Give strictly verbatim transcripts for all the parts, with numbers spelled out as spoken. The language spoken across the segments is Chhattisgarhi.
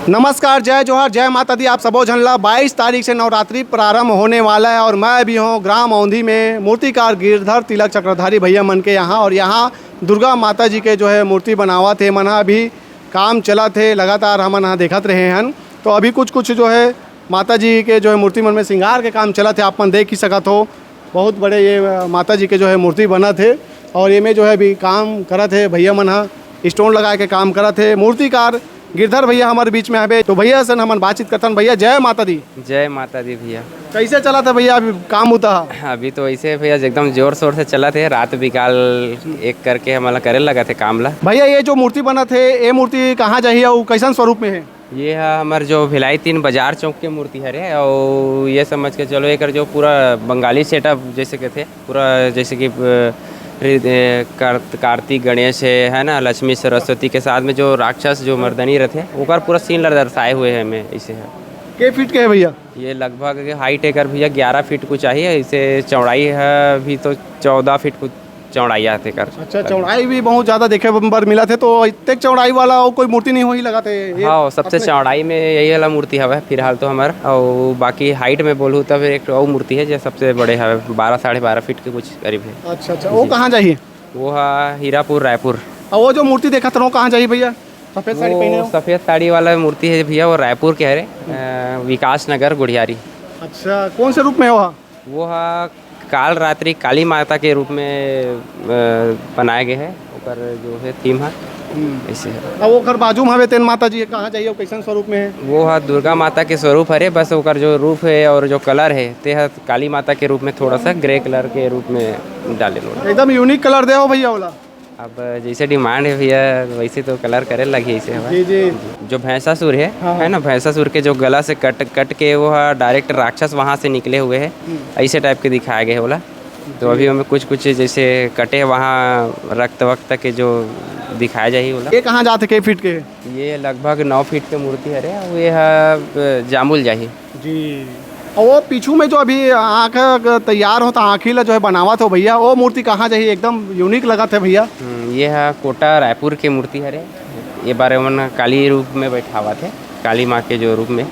नमस्कार, जय जोहार, जय माता दी। आप सबो झन ला बाईस तारीख से नवरात्रि प्रारंभ होने वाला है और मैं अभी हूँ ग्राम औंधी में मूर्तिकार गिरधर तिलक चक्रधारी भैया मन के यहाँ। और यहाँ दुर्गा माता जी के जो है मूर्ति बनावत हे मन ह, अभी काम चलत हे, लगातार हमन ह देखत रहे हन। तो अभी कुछ कुछ जो है माता जी के जो है मूर्ति मन में श्रृंगार के काम चलत हे, आप मन देख ही सकत हो। बहुत बड़े ये, अ, माता जी के जो है मूर्ति बनत हे और ये में जो है अभी काम करत हे भैया मन ह, स्टोन लगा के काम करत हे। मूर्तिकार गिरधर भैया हमारे बीच में हवे, तो भैया से हमन बातचीत करथन। भैया, जय माता दी। जय माता दी भैया। कैसे चलत हे भैया अभी काम उता? अभी तो ऐसे भैया एकदम जोर शोर से चलत हे, रात बिकाल एक करके हमला करे लगत हे काम ला। भैया, ये जो मूर्ति बनत हे, ये मूर्ति कहाँ जाही अउ कैसन स्वरूप में हे? ये ह हमर जो भिलाई तीन बाजार चौक के मूर्ति हरे, अउ ये समझ के चलो एकर जो पूरा बंगाली सेटअप जैसे कहते, पूरा जैसे कि, अ, रि-, ए, कार-, कार्तिक गणेश है, है ना, लक्ष्मी सरस्वती के साथ में जो राक्षस जो मर्दनी रहते, ओकर पूरा सीन ला दर्शाए हुए हैं में ऐसे है। के फीट के है भैया? ये लगभग हाइट एकर भैया ग्यारह फीट कुछ आही है, इसे चौड़ाई है भी तो चौदह फीट कुछ चौड़ाई आथे कर। अच्छा, चौड़ाई भी बहुत ज्यादा देखे बर मिलत हे, तो इतने चौड़ाई वाला अउ कोई मूर्ति नहीं होही लगत हे। ये हाँ, सबसे अपने चौड़ाई में यही वाला मूर्ति हवे फिलहाल तो हमर, अउ बाकी हाइट में बोलूँ तब एक ठो अउ मूर्ति है जो सबसे बड़े हवे, बारह, साढ़े बारह फीट के कुछ करीब है। अच्छा, अच्छा, वो जी। कहाँ जाही? वो हा हीरापुर, रायपुर। अउ वो जो मूर्ति देखत हन, वो कहाँ जाही भैया? सफेद साड़ी वो पहने हो? सफेद साड़ी वाला मूर्ति है भैया, वो रायपुर के हरे, अ, विकास नगर गुढ़ियारी। अच्छा, कौन से रूप में है वो? वो हा काल रात्रि काली माता के रूप में, अ, बनाए गए है, ओकर जो है थीम है, हम्म। ऐसे है। अब ओकर बाजू में हवे तेन माता जी, कहाँ जाही अउ कैसन स्वरूप में है? वो हा दुर्गा माता के स्वरूप हरे, बस ओकर जो रूप है और जो कलर है, ते हा काली माता के रूप में थोड़ा सा ग्रे कलर के रूप में डाले लोग। एकदम यूनिक कलर दे हो भैया ओला। अब जैसे डिमांड है भैया, वैसे तो कलर करे लगी ऐसे हवा। जी, जी। जो भैंसासुर है, हाँ, है हाँ। ना, भैंसासुर के जो गला से कट, कट के वो है, डायरेक्ट राक्षस वहाँ से निकले हुए हैं, हम्म। ऐसे टाइप के दिखाए गए होला। तो जी। अभी हमें कुछ, कुछ जैसे कटे वहाँ रक्त वक्त के जो दिखाया जाही होला। ये कहाँ जाथे, के फीट के? ये लगभग नौ फीट के मूर्ति हरे, वो ये है, अ, जामुल जाही। जी। और वो पीछू में जो अभी आँख तैयार होता, आँखी ला जो है बनावत हो भैया, वो मूर्ति कहाँ जाही? एकदम यूनिक लगत है भैया। हम्म, ये है कोटा रायपुर के मूर्ति हरे। ये बारे मन काली रूप में बैठावत है, काली माँ के जो रूप में।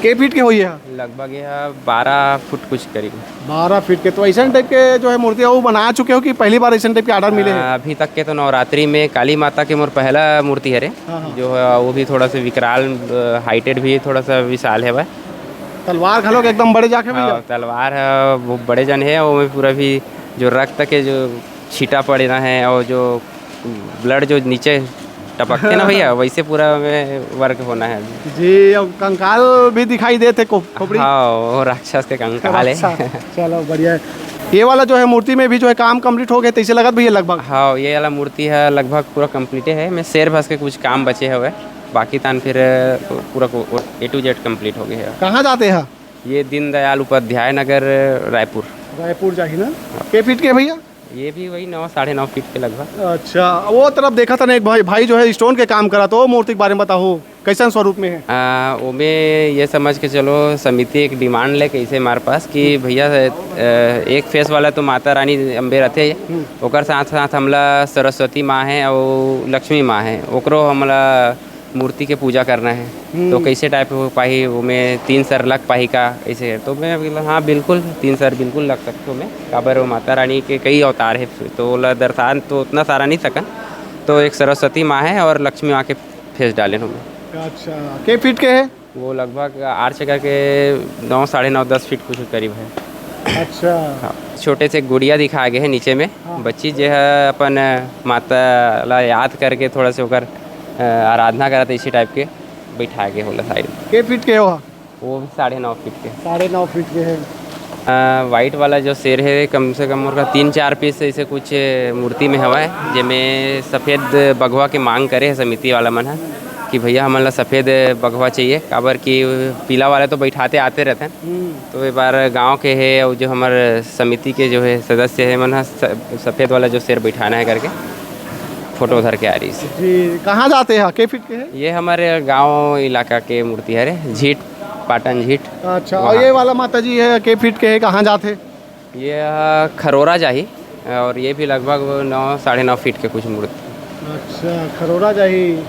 के फीट के होही है? लगभग ये है बारह फुट कुछ करीब। बारह फीट के। तो ऐसन टाइप के जो है मूर्ति वो बना चुके हो कि पहली बार ऐसन टाइप के ऑर्डर मिले हैं? आ, अभी तक के तो नवरात्रि में काली माता के मोर पहला मूर्ति हरे, हाँ, हाँ। जो है वो भी थोड़ा सा विकराल, अ, हाइटेड भी थोड़ा सा विशाल है वह। तलवार घलो के एकदम बड़े जाके भैया। हाँ, तलवार है, वो बड़े जन है, वो में पूरा भी जो रक्त के जो छींटा पड़े ना है और जो ब्लड जो नीचे टपकते ना भैया, वैसे पूरा में वर्क होना है अभी। जी, अब कंकाल भी दिखाई देते को, खोपड़ी। हाँ, वो राक्षस के कंकाल है। अच्छा, चलो बढ़िया है। ये वाला जो है मूर्ति में भी जो है काम कंप्लीट हो गया, तैसे लगत भैया लगभग? हाँ, ये वाला मूर्ति है लगभग पूरा कंप्लीट है, मैं शेर भस के कुछ काम बचे हुए, बाकी तान फिर पूरा A to Z complete हो गया है। कहाँ जाते हैं? ये दीनदयाल उपाध्याय नगर, रायपुर। रायपुर जाही ना? हाँ। के फीट के भैया? ये भी वही नौ, साढ़े नौ फीट के लगभग। अच्छा, वो तरफ देखा था ना एक भाई, भाई जो है स्टोन के काम करा, तो वो मूर्ति के बारे में बताओ, कैसन स्वरूप में है? आ, ओमे ये समझ के चलो, समिति एक डिमांड लेके इसे हमारे पास कि भैया, अ, एक फेस वाला तो माता रानी अम्बे रहते हैं, हम्म। ओकर साथ साथ हमला सरस्वती माँ है और लक्ष्मी माँ है, ओकरो हमला मूर्ति के पूजा करना है, हम्म। तो कैसे टाइप हो पाही, ओमे तीन सर लग पाही का, ऐसे है। तो मैं बोला, "हाँ, बिल्कुल, तीन सर बिल्कुल लग सकते हो मैं।" काबर वो माता रानी के कई अवतार है, तो ओला दर्शान तो उतना सारा नहीं सकन। तो एक सरस्वती माँ है और लक्ष्मी माँ के फेस डाले हूँ मैं। अच्छा, के फीट के है? वो लगभग आर्च करके नौ, साढ़े नौ, दस फीट कुछ करीब है। अच्छा। हाँ, छोटे से गुड़िया दिखाए गए है नीचे में। हाँ। बच्ची जो है अपन माता ला याद करके थोड़ा से ओकर, अ, आराधना करत है, इसी टाइप के बैठाए गए होला साइड। के फीट के हो? वो भी साढ़े नौ फीट के। साढ़े नौ फीट के है। अ, वाइट वाला जो शेर है, कम से कम ओकर तीन चार पीस ऐसे कुछ मूर्ति में हवा है, जेमे सफेद बघवा के मांग करे है समिति वाला मन है कि भैया हमन ला सफेद बघवा चाहिए, काबर कि पीला वाला तो बैठाते आते रहते हैं। हम्म। तो ये बार गांव के है और जो हमर समिति के जो है सदस्य है मन ह स-, सफेद वाला जो शेर बैठाना है करके फोटो धर के आ रही है। जी, कहाँ जाते हैं? के फीट के है? ये हमारे गांव इलाका के मूर्ति है रे, झीट, पाटन झीट। अच्छा, वहाँ। और ये वाला माता जी है, के फीट के है, कहाँ जाते? ये, अ, खरोरा जाही और ये भी लगभग नौ, साढ़े नौ फीट के कुछ मूर्ति। अच्छा, खरोरा जाही।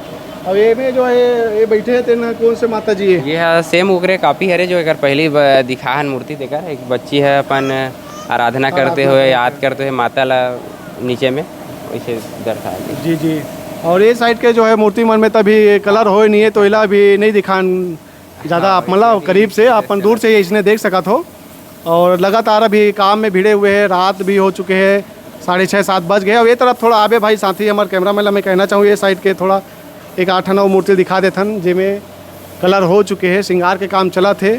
अब ये में जो है, ये बैठे हे, तेन कोन से माता जी हे? ये ह सेम ओकरे कॉपी हरे, जो एकर पहली ब-, दिखा हन मूर्ति तेकर। एक बच्ची ह अपन आराधना करते आराधना हुए, करते। याद करते हुए माता ला नीचे में वैसे दर्शाया गया। जी, जी। और ये साइड के जो है मूर्ति मन में तभी कलर होए नहीं है, तो एला अभी नहीं दिखान ज़्यादा हाँ, आप, मतलब, वैसे करीब से, अभी अपन दूर से ही इसने देख सकत हो। और लगातार अभी काम में भिड़े हुए हैं, रात भी हो चुके हैं, साढ़े छः, सात बज गए। अब ये तरफ थोड़ा आबे भाई, साथी हमारे कैमरा मैन ला मैं कहना चाहूँ, ये साइड के थोड़ा एक आठ नौ मूर्ति दिखा देथन, जेमे कलर हो चुके हैं, श्रृंगार के काम चलत हे।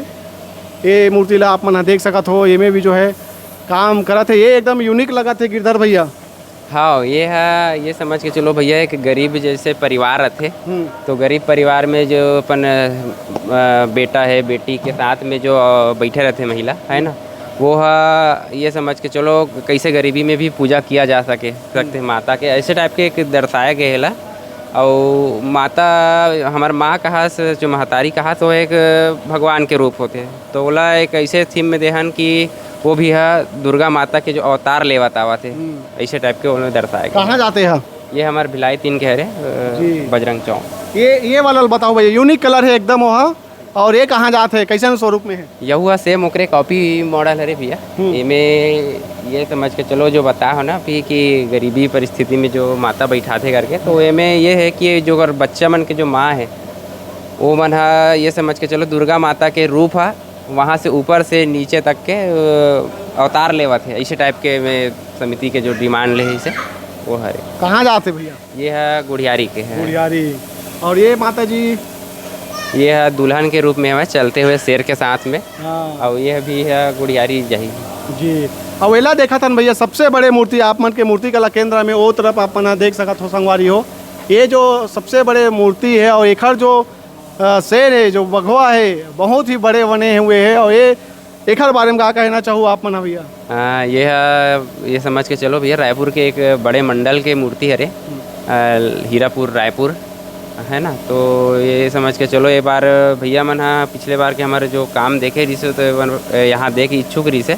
ये मूर्ति ला आप मन ह देख सकत हो, ये में भी जो है काम करत हे। ये एकदम यूनिक लगत हे गिरधर भैया। हाँ, ये है, ये समझ के चलो भैया, एक गरीब जैसे परिवार रथे, हम्म। तो गरीब परिवार में जो अपन, अ, बेटा है, बेटी के साथ में जो, अ, बैठे रहते महिला, है ना, वो ह, ये समझ के चलो, कैसे गरीबी में भी पूजा किया जा सके, सकते हम्म। माता के, ऐसे टाइप के एक दर्शाया गया है ला। और माता, हमार माँ कहा से, जो महतारी कहा, तो एक भगवान के रूप होते, तो ओला एक ऐसे थीम में देहन कि वो भी है दुर्गा माता के जो अवतार लेवत आवत है, हम्म। ऐसे टाइप के ओला दर्शाया गया। कहाँ जाते हैं? ये हमार भिलाई तीन के हरे, अ, जी। बजरंग चौक। ये, ये वाला बताओ भैया, यूनिक कलर है एकदम वहाँ। और ये कहाँ जात है, कैसन स्वरूप में है? यहू ह सेम ओकरे कॉपी मॉडल हरे भैया। हम्म। एमे ये समझ के चलो, जो बता हो ना अभी कि गरीबी परिस्थिति में जो माता बैठाथे करके, तो एमे ये है कि जो अगर बच्चा मन के जो माँ है, वो मन ह, ये समझ के चलो, दुर्गा माता के रूप ह, वहाँ से ऊपर से नीचे तक के, अ, अवतार लेवत है, ऐसे टाइप के में समिति के जो डिमांड ले है इसे, वो हरे। कहाँ जाते भैया? ये है गुढ़ियारी के है। गुढ़ियारी। और ये माता जी? ये है दुल्हन के रूप में हमें चलते हुए शेर के साथ में। हाँ। और ये भी है गुढ़ियारी जाही। जी। अब एला देखत हन भैया, सबसे बड़े मूर्ति आप मन के मूर्ति कला केंद्र में, ओ तरफ आप मन देख सकत हो संगवारी हो, ये जो सबसे बड़े मूर्ति है और एखर जो, अ, शेर है, जो बघवा है, बहुत ही बड़े बने हुए है। और ये एखर बारे में का कहना चाहू आप मन ह भैया? हाँ, ये ह, ये समझ के चलो भैया, रायपुर के एक बड़े मंडल के मूर्ति हरे, हम्म। अ, हीरापुर, रायपुर, है ना? तो ये समझ के चलो, ये बार भैया मन ह पिछले बार के हमारे जो काम देखे रहिस हे, तो ये मन, अ, यहाँ देख इच्छुक रहिस हे,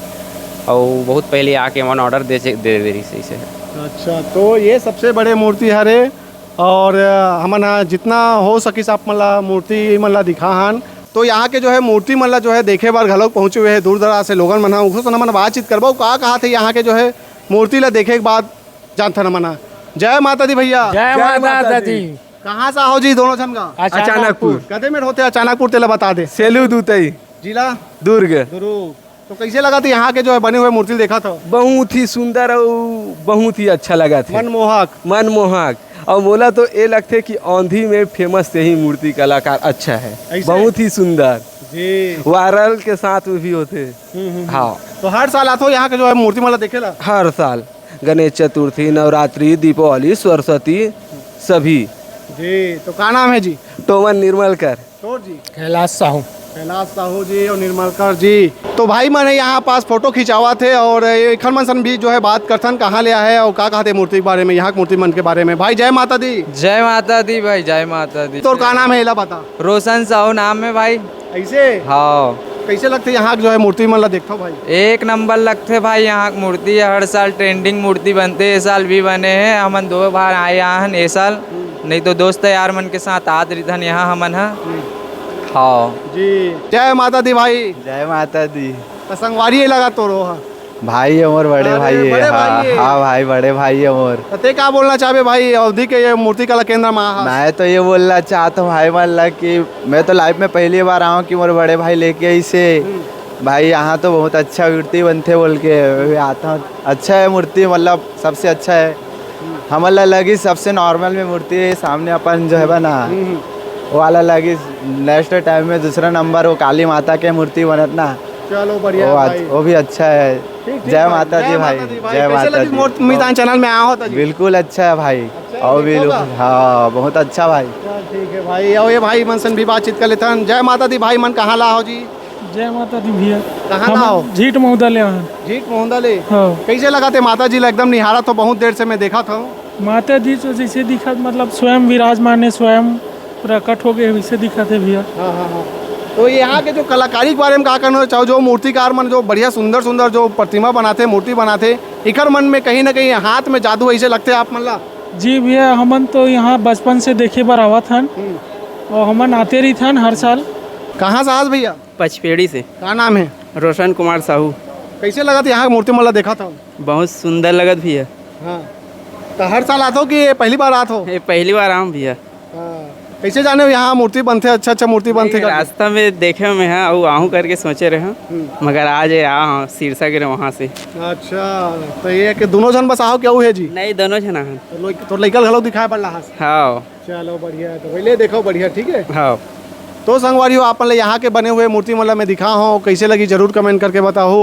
और बहुत पहले आके मन ऑर्डर दे, दे दे रहिस हे इसे। अच्छा, तो ये सबसे बड़े मूर्ति हरे, और, अ, हमन ह जितना हो सकिस आप मन ला मूर्ति मन ला दिखा हन। तो यहाँ के जो है मूर्ति मन ला जो है देखे बर घलोक पहुँचे हुए हैं दूर दराज से लोगन मन ह। उनको से हमन बातचीत करबो, का कहा थे यहाँ के जो है मूर्ति ला देखे के बाद जानथन हमन ह। जय माता दी भैया। जय जय माता माता दी। दी। कहाँ से आओ जी दोनों झन का? अचानकपुर। अचानकपुर। कदे में होते अचानकपुर, तेला बता दे। सेलू दुतई। जिला? दुर्ग। दुर्ग। तो कैसे लगा था यहाँ के जो है बने हुए मूर्ति देखा था? बहुत ही सुंदर और बहुत ही अच्छा लगा था। मनमोहक। मनमोहक। और मोला तो ये लगथे कि औंधी में फेमस यही मूर्ति कलाकार अच्छा है। ऐसे? बहुत ही सुंदर। जी। वायरल के साथ में भी होते। हम्म, हम्म, हम्म। हाँ। तो हर साल आथो यहाँ के जो है मूर्ति मन ला देखेला? हर साल। गणेश चतुर्थी, नवरात्रि, दीपावली, सरस्वती, सभी। जी, तो का नाम है जी? टोमन निर्मलकर। तोर जी? कैलाश साहू। कैलाश साहू जी और निर्मलकर जी। तो भाई मन यहाँ पास फोटो खिंचावत हे और एखर मन सन भी जो है बात करथन, कहाँ ले आए हे और का कहते मूर्ति के बारे में, यहाँ के मूर्ति मन के बारे में। भाई जय माता दी। जय माता दी भाई, जय माता दी। तोर का नाम है, एला बता। रोशन साहू नाम है भाई। ऐसे? हाँ। कैसे लगथे यहाँ के जो है मूर्ति मन ला देखथव भाई? एक नंबर लगथे भाई यहाँ के मूर्ति, हर साल ट्रेंडिंग मूर्ति बनथे, ए साल भी बने हे। हमन दो बार आए हन ए साल, नहीं तो दोस्त यार मन के साथ आत रहिथन यहाँ हमन ह। हम्म। हाँ। जी, जय माता दी भाई। जय माता दी। तो संगवारी ये लगा तोरो हा। भाई हे मोर, बड़े अरे, भाई हे। बड़े हाँ, भाई हे। हाँ भाई, बड़े भाई हे मोर। तो ते का बोलना चाहबे भाई, अवधी के ये मूर्ति कला केंद्र में आहा? मैं तो ये बोलना चाहता हूँ भाई मन ला कि मैं तो लाइफ में पहली बार आऊँ कि मोर बड़े भाई लेके आइसे। हम्म। भाई यहाँ तो बहुत अच्छा मूर्ति बनथे बोल के मैं भी आता हूँ। अच्छा है मूर्ति, मतलब सबसे अच्छा है। हम्म। हमन ला लगी सबसे नॉर्मल में मूर्ति है, सामने अपन जो है बना, हम्म, हम्म। वो वाला लगी। नेक्स्ट टाइम में दूसरा नंबर वो काली माता के मूर्ति बनत ना। चलो, बढ़िया वो आज, भाई। वो भी अच्छा है। ठीक, ठीक जय भाई, माता जय दी भाई, माता दी भाई। जय कैसे माता लगी दी। मोर मिजान चैनल में आया हो तो जी? बिल्कुल अच्छा है भाई। अच्छा, और भी देखो लोग, का? हाँ, बहुत अच्छा भाई। चल, ठीक है भाई, और ये भाई मन सन भी बातचीत कर लेथन। जय माता दी भाई मन, कहाँ ला हो जी? जय माता दी भैया। कहाँ हम ला हो? झीट महुदा ले आए हैं। झीट महुदा ले? हाँ। कैसे लगा थे माता जी ला एकदम निहारा तो बहुत देर से मैं देखा था। माता जी तो जैसे दिखा, मतलब स्वयं विराजमान है, स्वयं प्रकट हो गए, वैसे दिखा थे भैया। हाँ, हाँ, हाँ। तो यहाँ के जो कलाकारी के बारे में का कहना चाहो, जो मूर्तिकार मन जो बढ़िया सुंदर सुंदर जो प्रतिमा बनाते, मूर्ति बनाते, इकर मन में कहीं ना कहीं हाथ में जादू ऐसे लगते आप मन ला? जी भैया, हमन तो यहाँ बचपन से देखे बर आवत हन और हमन आते रहिथन हर साल। कहाँ से आस भैया? पचपेड़ी से। का नाम है? रोशन कुमार साहू। कैसे लगत यहाँ के मूर्ति मन ला देखत हव? बहुत सुंदर लगत भैया। हाँ, तो हर साल आत हो कि ये पहली बार आत हो? ये पहली बार आम भैया। हाँ, कैसे जाने हो यहाँ मूर्ति बनथे, अच्छा अच्छा मूर्ति बनथे नहीं, करके? रास्ता में देखे में है, अउ आहूँ करके सोचे रहे हूँ, हम्म। मगर आज ये आ हाँ, सिरसा गिरे वहाँ से। अच्छा, तो ये कि दोनों झन बस आहो क्या, वो है जी? नहीं, दोनों झन आहन। तो लइक-, तो लइका घलो दिखाए बर लाहस? हाँ। चलो बढ़िया है, तो पहले देखो बढ़िया, ठीक है? हाँ। तो संगवारी हो, आपन ले यहाँ के बने हुए मूर्ति मन ला मैं दिखा हूँ, कैसे लगी जरूर कमेंट करके बताओ।